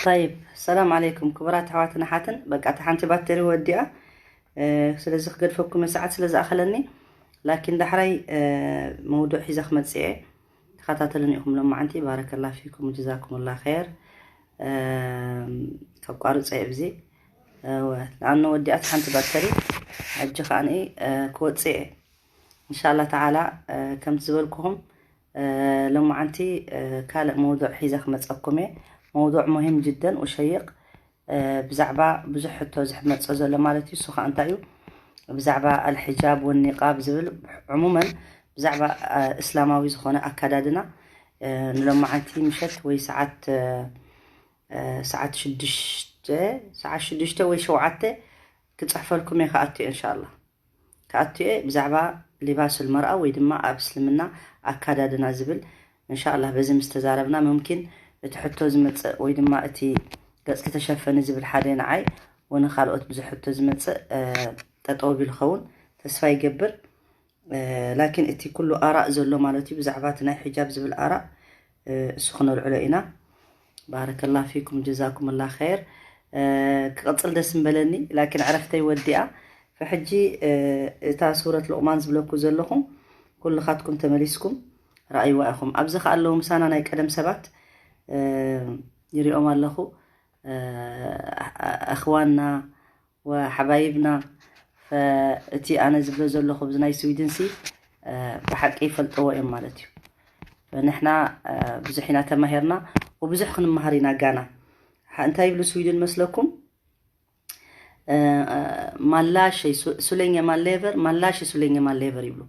طيب، السلام عليكم ክቡራት ኣሕዋትን ኣሓትን። በቃ፣ እታ ሓንቲ ባተሪ ወዲኣ፣ እ፣ ስለዚ ክገድፈኩም እየ፣ ሰዓት ስለ ዝኣኸለኒ። ላኪን ዳሕራይ፣ እ፣ መውዱዕ ሒዘ ክመጽእ እየ። ተኸታተሉኒ ኢኹም ሎማዓንቲ። ባረከላ ፊኩም ወጀዛኩምላ ኸይር። እ፣ ከቋርጾ እየ ብዚ። እወ፣ ለኣነ ወዲኣት ሓንቲ ባተሪ፣ ሕጂ ከኣ ንኢ፣ እ፣ ክወጽእ እየ። እንሻላ ተዓላ፣ እ፣ ከምቲ ዝበልኩኹም፣ እ፣ ሎማዓንቲ፣ እ፣ ካልእ መውዱዕ ሒዘ ክመጸኩም እየ። መውዱዕ ሙሂም ጅደን ወሸይቕ፣ እ፣ ብዛዕባ ብዙሕ ሕቶ ዝመጽእ ዘሎ ማለት እዩ። እሱ ኸኣ እንታይ እዩ? ብዛዕባ ኣልሒጃብ ወኒቃብ ዝብል፣ ዕሙመን ብዛዕባ፣ እ፣ እስላማዊ ዝኾነ ኣካዳድና፣ እ፣ ንሎማዓንቲ ምሸት ወይ ሰዓት፣ እ፣ እ፣ ሰዓት ሽዱሽተ፣ ሰዓት ሽዱሽተ ወይ ሸውዓተ ክጽሕፈልኩም እየ፣ ክኣቱ እየ እንሻላ። ክኣቱ እየ ብዛዕባ ሊባሱል መርኣ ወይ ድማ ኣብ እስልምና ኣካዳድና ዝብል። እንሻላ በዚ ምስ ተዛረብና፣ ሙምኪን እቲ ሕቶ ዝመጽእ ወይ ድማ እቲ ገጽ ተሸፈኒ ዝብል ሓደ ንዓይ ወንኻልኦት ብዙሕ ሕቶ ዝመጽእ፣ እ፣ ጠጠው ቢሉ ኸውን ተስፋ ይገብር። እ፣ ላኪን እቲ ኩሉ ኣራእ ዘሎ ማለት እዩ፣ ብዛዕባ እቲ ናይ ሒጃብ ዝብል ኣራእ፣ እ፣ እሱ ክነልዕሎ ኢና። ባረከላ ፊኩም ጀዛኩምላ ኸይር። እ፣ ክቕጽል ደስ ምበለኒ፣ ላኪን ዕረፍተይ ወዲኣ። ፈሕጂ፣ እ፣ እታ ሱረት ሉቕማን ዝብለኩ ዘለኹም ኩልኻትኩም ተመሊስኩም ረኣይዋ ኢኹም። ኣብዚ ከኣ ኣለዉ ምሳና ናይ ቀደም ሰባት፣ እ፣ ይሪኦም ኣለኹ። እ፣ ኣኽዋና ወሓባይብና፣ ፈ-፣ እቲ ኣነ ዝብሎ ዘለኹ ብዚ ናይ ስዊድን ሲ፣ እ፣ ብሓቂ ይፈልጠዎ እዮም ማለት እዩ። ንሕና፣ እ፣ ብዙሕ ኢና ተማሂርና ወብዙሕ ክንመሃር ኢና ጋና። ሓ-፣ እንታይ ይብሉ ስዊድን መስለኩም? እ፣ እ፣ ማላሸ ሱ-፣ ሱለኛ ማሌቨር፣ ማላሸ ሱለኛ ማሌቨር ይብሉ።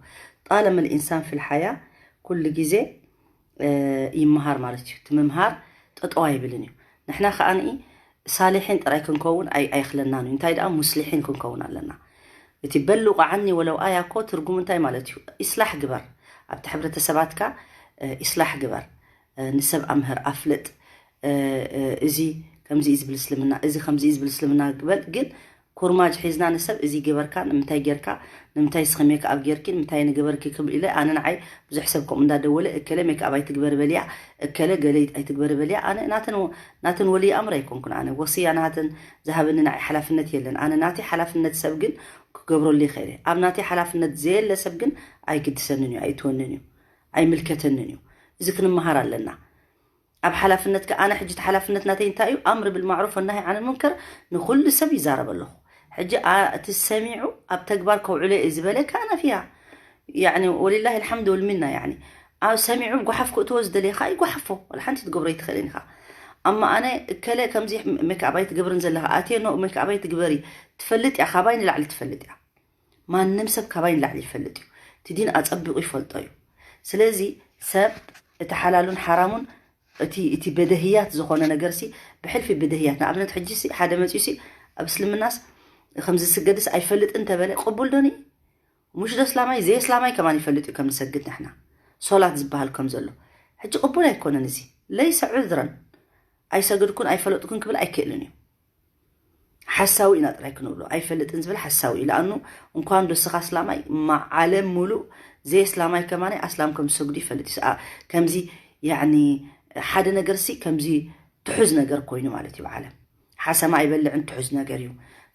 ጣለመ ልኢንሳን ፊል ሓያ ኩሉ ግዜ፣ እ፣ ይመሃር ማለት እዩ። እቲ ምምሃር ጠጠው ኣይብልን እዩ። ንሕና ከኣ ንኢ ሳሊሒን ጥራይ ክንከውን ኣይ-፣ ኣይኽለናን እዩ። እንታይ ደኣ ሙስሊሒን ክንከውን ኣለና። እቲ በልቁ ዓኒ ወለው ኣያ እኮ ትርጉሙ እንታይ ማለት እዩ? ኢስላሕ ግበር። ኣብቲ ሕብረተሰባትካ፣ እ፣ ኢስላሕ ግበር። እ፣ ንሰብ ኣምህር፣ ኣፍልጥ። እ፣ እ፣ እዚ ከምዚ እዩ ዝብል እስልምና፣ እዚ ከምዚ እዩ ዝብል እስልምና ግበል። ግን ኩርማጅ ሒዝና ንሰብ እዚ ገበርካ፣ ንምንታይ ጌርካ፣ ንምንታይ እስኺ ሜክኣፕ ጌርኪ፣ ንምንታይ ንገበርኪ ክብል ኢለ፣ ኣነ ንዓይ ብዙሕ ሰብ ከምኡ እንዳደወለ፣ እከለ ሜክኣፕ ኣይትግበሪ በልያ፣ እከለ ገለ ኣይትግበሪ በልያ። ኣነ ናተን ወ-፣ ናተን ወልይ ኣምር ኣይኮንኩን። ኣነ ወስያ ናተን ዝሃበኒ ንዓይ ሓላፍነት የለን። ኣነ ናተይ ሓላፍነት ሰብ ግን ክገብረሉ ይኽእል እየ። ኣብ ናተይ ሓላፍነት ዘየለ ሰብ ግን ኣይግድሰንን እዩ፣ ኣይእትወንን እዩ፣ ኣይምልከተንን እዩ። እዚ ክንመሃር ኣለና። ኣብ ሓላፍነትካ፣ ኣነ ሕጂ እቲ ሓላፍነት ናተይ እንታይ እዩ? ኣምር ብልማዕሩፍ ወናሂ ዓን ሙንከር ንኹሉ ሰብ ይዛረብ ኣለኹ። ሕጂ ኣ-፣ እቲ ሰሚዑ ኣብ ተግባር ከውዕሎ እየ ዝበለ ከኣ ናፊያ። ያዕኒ ወሊላሂ ልሓምድ ወልሚና፣ ያዕኒ ኣብ ሰሚዑ ጓሓፍ ክእትዎ ዝደልየ ከኣ ይጓሓፎ። ዋላ ሓንቲ ትገብሮ ኣይትኽእልን ኢኻ። ኣማ ኣነ እከለ ከምዚ ሜክኣፕ ኣይትገብርን ዘለኻ፣ ኣትየ ኖ ሜክኣፕ ኣይትግበሪ፣ ትፈልጥ እያ፣ ካባይ ንላዕሊ ትፈልጥ እያ። ማንም ሰብ ካባይ ንላዕሊ ይፈልጥ እዩ። እቲ ዲን ኣጸቢቑ ይፈልጦ እዩ። ስለዚ ሰብ እቲ ሓላሉን ሓራሙን፣ እቲ፣ እቲ በደህያት ዝኾነ ነገርሲ ብሕልፊ በደህያት፣ ንኣብነት ሕጂሲ ሓደ መጺኡሲ ኣብ እስልምናስ ከምዚ ዝስገድስ ኣይፈልጥን እንተበለ ቅቡል ዶኒ? ሙሽ ዶ እስላማይ? ዘይ እስላማይ ከማን ይፈልጥ እዩ ከም ንሰግድ ንሕና። ሶላት ዝበሃል ከም ዘሎ። ሕጂ ቅቡል ኣይኮነን እዚ። ለይሰ ዑዝረን። ኣይሰግድኩን ኣይፈለጥኩን ክብል ኣይክእልን እዩ። ሓሳዊ ኢና ጥራይ ክንብሎ። ኣይፈልጥን ዝብል ሓሳዊ እዩ። ለኣኑ እንኳን ዶ ስኻ እስላማይ፣ ማ-፣ ዓለም ሙሉእ ዘይ እስላማይ ከማን ኣስላም ከም ዝሰግዱ ይፈልጥ እዩ። ሰኣ-፣ ከምዚ፣ ያዕኒ፣ ሓደ ነገርሲ ከምዚ ትሑዝ ነገር ኮይኑ ማለት እዩ ብዓለም። ሓሰማ ኣይበልዕን ትሑዝ ነገር እዩ።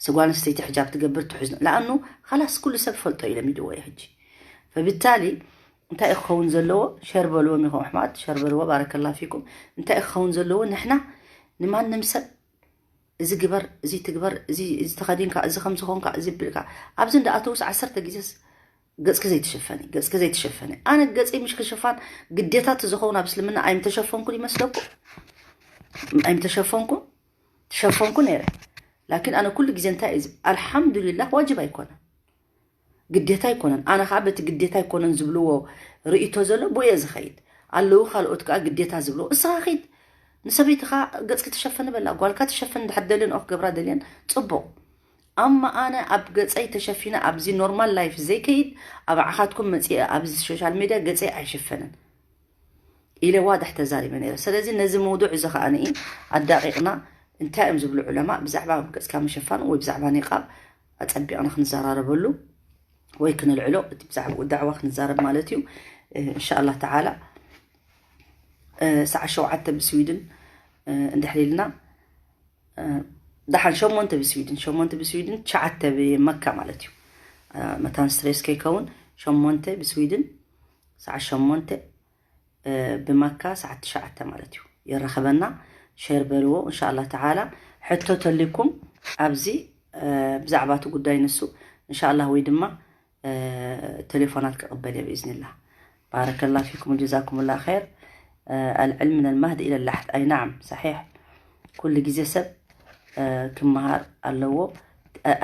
ስ-፣ ጓል ኣንስተይቲ ሕጃብ ትገብር ትሑዝ ነ-፣ ለኣኑ ኻላስ ኩሉ ሰብ ፈልጦ እዩ ለሚድዎ እዩ ሕጂ። ፈብታሊ እንታይ እዩ ክኸውን ዘለዎ? ሸር በልዎም ኢኹም ኣሕማት፣ ሸር በልዎ፣ ባረከላ ፊኩም። እንታይ እዩ ክኸውን ዘለዎ? ንሕና ንማንም ሰብ እዚ ግበር፣ እዚ ትግበር፣ እዚ፣ እዚ ተኸዲንካ፣ እዚ ከም ዝኾንካ፣ እዚ ብልካ፣ ኣብዚ እንዳ ኣተውስ ዓሰርተ ግዜስ ገጽኪ ዘይትሸፈኒ፣ ገጽኪ ዘይትሸፈኒ። ኣነ ገጸይ ምሽ ክሽፋን ግዴታ እቲ ዝኸውን ኣብ እስልምና ኣይምተሸፈንኩን ይመስለኩም? ኣይምተሸፈንኩን? ትሸፈንኩ ነይረ። ላኪን ኣነ ኩሉ ግዜ እንታይ እዩ ዝብ-፣ ኣልሓምዱሊላህ ዋጅብ ኣይኮነን። ግዴታ ኣይኮነን። ኣነ ኸዓ በቲ ግዴታ ኣይኮነን ዝብልዎ ርእይቶ ዘሎ ብኡ እየ ዝኸይድ። ኣለዉ ካልኦት ከኣ ግዴታ ዝብልዎ። እስኻ ኺድ፣ ንሰበይትኻ ገጽኪ ትሸፍኒ በላ። ጓልካ ትሸፍን እንድሕር ደልየን ኦፍ ገብራ ደልየን ጽቡቕ። ኣማ ኣነ ኣብ ገጸይ ተሸፊነ ኣብዚ ኖርማል ላይፍ ዘይከይድ፣ ኣብ ዓኻትኩም መጺአ ኣብዚ ሶሻል ሜድያ ገጸይ ኣይሽፈንን ኢለ ዋድሕ ተዛሪበ ነይረ። ስለዚ ነዚ መውዱዕ እዚ ኸኣ ንኢ ኣዳቂቕና እንታይ እዮም ዝብሉ ዑለማ ብዛዕባ ኣብ ገጽካ ምሽፋን ወይ ብዛዕባ ኒቃብ ኣጸቢቕና ክንዘራረበሉ ወይ ክነልዕሎ፣ እቲ ብዛዕባኡ ዳዕዋ ክንዛረብ ማለት እዩ። እ፣ እንሻኣላህ ተዓላ፣ እ፣ ሰዓት ሸውዓተ ብስዊድን፣ እ፣ እንድሕር ኢልና፣ ደሓን ሸሞንተ ብስዊድን፣ ሸሞንተ ብስዊድን፣ ትሽዓተ ብመካ ማለት እዩ። መታን ስትሬስ ከይከውን፣ ሸሞንተ ብስዊድን፣ ሰዓት ሸሞንተ ብመካ ሰዓት ትሽዓተ ማለት እዩ። የራኸበና። ሸር በልዎ እንሻላ ተዓላ። ሕቶ ተልኩም ኣብዚ ብዛዕባ እቲ ጉዳይ ንሱ እንሻላ፣ ወይ ድማ ቴሌፎናት ክቕበል እየ ብኢዝኒላ። ባረከላ ፊኩም ጀዛኩምላ ኸይር። ኣልዕልም ምን ልማህድ ኢለ ላሕድ። ኣይ ናዓም፣ ሰሒሕ። ኩሉ ግዜ ሰብ ክመሃር ኣለዎ።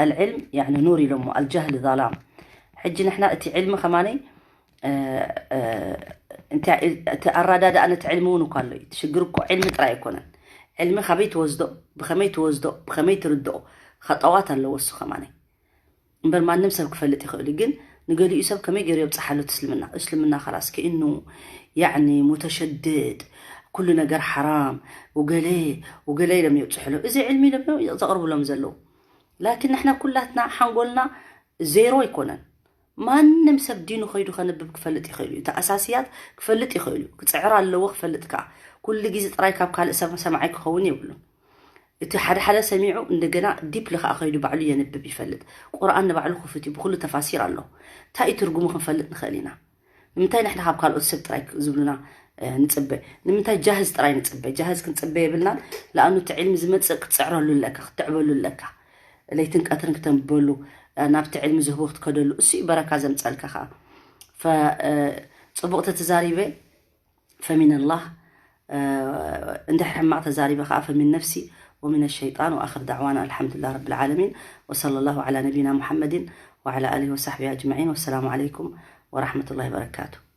ኣልዕልም ያኒ ኑር ኢሎሞ፣ ኣልጃህል ዛላም። ሕጂ ንሕና እቲ ዕልሚ ከማነይ እቲ ኣረዳድኣ ነቲ ዕልሚ እውን እኳ ኣሎ እዩ። እቲ ሽግር እኮ ዕልሚ ጥራይ ኣይኮነን። ዕልሚ ካበይ ትወስዶ፣ ብኸመይ ትወስዶ፣ ብኸመይ ትርድኦ፣ ኸጠዋት ኣለዎ እሱ ከማነይ። እምበር ማንም ሰብ ክፈልጥ ይኽእል እዩ። ግን ንገሊኡ ሰብ ከመይ ገይሩ የብፅሓሉ እቲ እስልምና? እስልምና ኸላስ ክእኑ ያዕኒ ሙተሸድድ፣ ኩሉ ነገር ሓራም፣ ወገለ ወገለ ኢሎም የብፅሕሉ። እዚ ዕልሚ ኢሎም እዮም ዘቕርብሎም ዘለዉ። ላኪን ንሕና ኩላትና ሓንጎልና ዜሮ ኣይኮነን። ማንም ሰብ ዲኑ ከይዱ ከንብብ ክፈልጥ ይኽእል እዩ። እቲ ኣሳስያት ክፈልጥ ይኽእል እዩ። ክፅዕር ኣለዎ ክፈልጥ ከዓ። ኩሉ ግዜ ጥራይ ካብ ካልእ ሰብ ሰማዓይ ክኸውን የብሉን። እቲ ሓደ ሓደ ሰሚዑ እንደገና ዲፕሊ ከዓ ከይዱ ባዕሉ የንብብ ይፈልጥ። ቁርኣን ንባዕሉ ክፉት እዩ፣ ብኩሉ ተፋሲር ኣሎ። እንታይ እዩ ትርጉሙ ክንፈልጥ ንኽእል ኢና። ንምንታይ ንሕና ካብ ካልኦት ሰብ ጥራይ ዝብሉና ንፅበ? ንምንታይ ጃህዝ ጥራይ ንፅበ? ጃህዝ ክንፅበ የብልናን። ለኣኑ እቲ ዕልሚ ዝመፅእ ክትፅዕረሉ ኣለካ፣ ክትዕበሉ ኣለካ። ለይትን ቀትርን ክተንብበሉ፣ ናብቲ ዕልሚ ዝህቦ ክትከደሉ፣ እሱ እዩ በረካ ዘምፀልካ ከዓ። ፈ-፣ እ፣ ፅቡቕ ተተዛሪበ ፈሚን ኣላህ፣ እ፣ እንድሕር ሕማቕ ተዛሪበ ከዓ ፈሚን ነፍሲ ወሚን ሸይጣን። ወኣኽር ዳዕዋና ኣልሓምዱሊላህ ረብል ዓለሚን። ወሰለ ላሁ ዓላ ነቢና ሙሐመድን ወዓላ ኣሊሂ ወሳሕቢ ኣጅመዒን። ወሰላሙ ዓለይኩም ወራሕመቱላሂ ወበረካቱ።